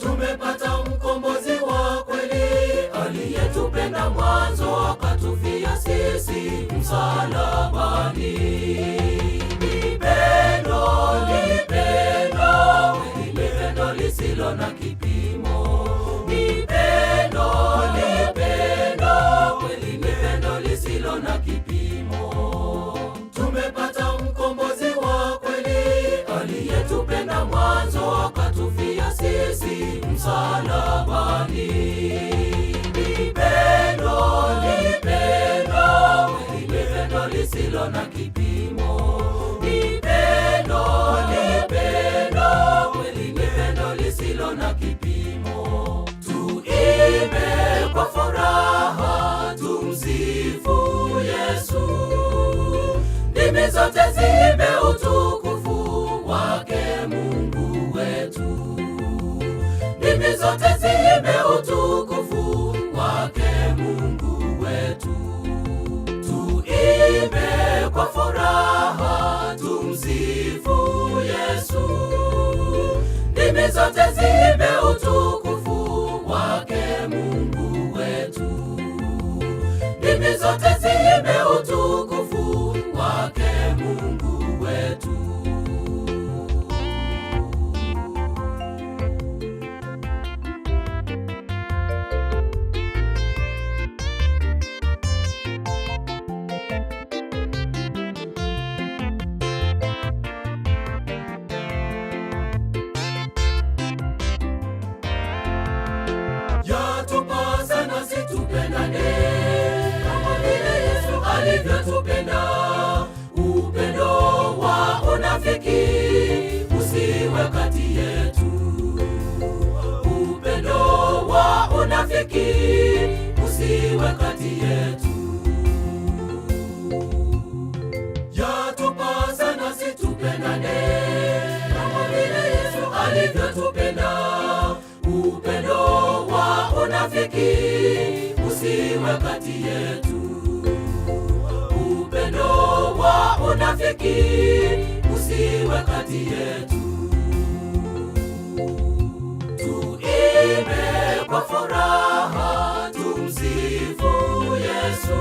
Tumepata mkombozi wa kweli aliyetupenda mwanzo akatufia sisi msalabani. Ni pendo, ni pendo, ni pendo lisilo na kipimo. Ni pendo, ni pendo, kweli ni pendo lisilo na kipimo. Tumepata mkombozi wa kweli aliyetupenda mwanzo akatufia sisi msalabani. Ni pendo, ni pendo, ni pendo lisilo na kipimo. Ni pendo, ni pendo, kweli ni pendo lisilo na kipimo. Tuimbe kwa furaha, tumsifu Yesu. Ndimi zote ziimbe utukufu wake Mungu wetu. Ndimi zote ziimbe utukufu wake Mungu wetu. Tuimbe kwa furaha, tumsifu Yesu. Ndimi zote ziimbe utukufu wake Mungu wetu. Ndimi zote ziimbe utukufu wake Mungu wetu. Yatupasa nasi tupendane kama vile Yesu alivyotupenda. Upendo wa unafiki usiwe kati yetu. Upendo wa unafiki usiwe kati yetu. Yatupasa nasi tupendane kama vile Yesu alivyotupenda. Upendo wa unafiki usiwe kati yetu. Upendo wa unafiki usiwe kati yetu. Tuimbe kwa furaha, tumsifu Yesu.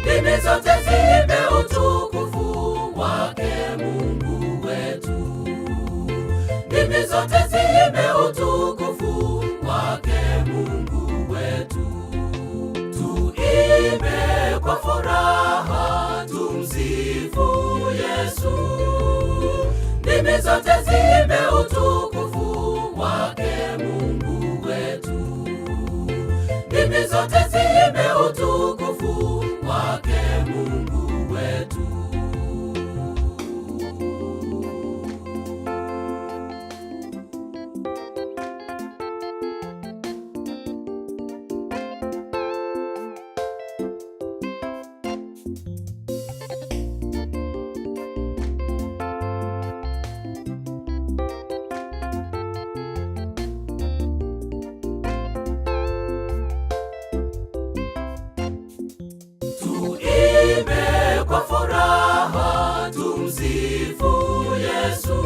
Ndimi zote ziimbe utukufu wake Mungu wetu. Ndimi zote ziimbe utukufu wake Mungu wetu. Tuimbe kwa furaha, tumsifu Yesu. Ndimi zote ziimbe utukufu wake Mungu wetu. Ndimi zote ziimbe utukufu wake Mungu wetu. Tuimbe kwa furaha, tumsifu Yesu.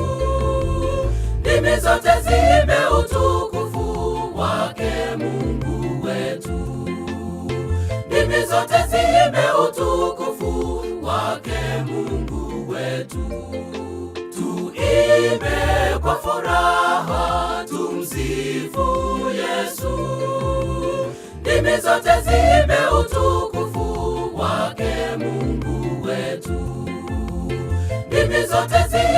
Ndimi zote ziimbe utukufu wake Mungu wetu. Ndimi zote ziimbe utukufu wake Mungu wetu. Tuimbe kwa furaha, tumsifu Yesu. Ndimi zote ziimbe utukufu wake Mungu wetu. Ndimi zote ziimbe